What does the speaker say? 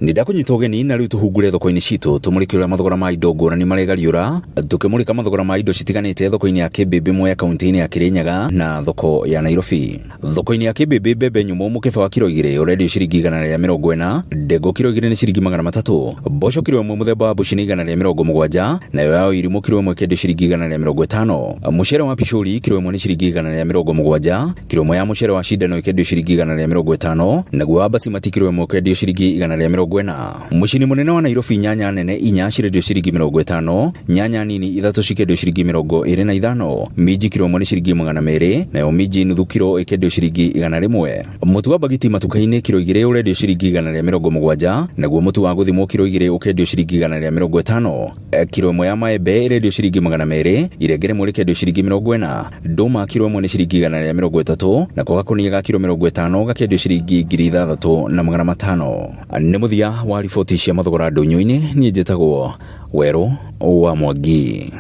Nĩ ndakũnyita ũgeni na rĩu tũhungure thoko-inĩ citũ tũmũrĩke ũrĩa mathogora ma indo ngũrani maregariũra, tũkĩmũrĩka mathogora ma indo citiganĩte thoko-inĩ ya Kĩmbĩmbĩ Mwea kaunti-inĩ ya Kĩrĩnyaga na thoko ya Nairobi. Thoko-inĩ ya Kĩmbĩmbĩ mbembe nyũmũ mũkebe wa kiro 2 ũrendio ciringi 140, ndengũ kiro 2 nĩ ciringi 300, mboco kiro 1 mũthemba wa mbuci nĩ 170, nayo ya ũirimũ kiro 1 ĩkendio ciringi 150. Mũcere wa picũri kiro 1 nĩ ciringi 170, Kiro ĩmwe ya mũcere wa cindano ĩkendio ciringi 150, naguo wa basimati kiro ĩmwe ũkendio ciringi 140. Mũciĩ-inĩ mũnene wa Nairobi nyanya nene inya cirendio ciringi 50, nyanya nini ithatũ cikendio ciringi 25, minji kiro ĩmwe nĩ ciringi 200, nayo minji nuthu kiro ĩkendio ciringi 100. Mũtu wa mbagiti matuka-inĩ kiro 2 ũrendio ciringi 170, naguo mũtu wa gũthimwo kiro 2 ũkendio ciringi 150. Kiro ĩmwe ya maembe ĩrendio ciringi 200, irenge rĩmwe rĩkendio ciringi 40, ndũma kiro ĩmwe nĩ ciringi 130, nako gakũnia ga kiro 50 gakendio ciringi 6500. Nĩ mũthia wa riboti cia mathogora ndũnyũ-inĩ, niĩ njĩtagwo Werũ wa Mwangi.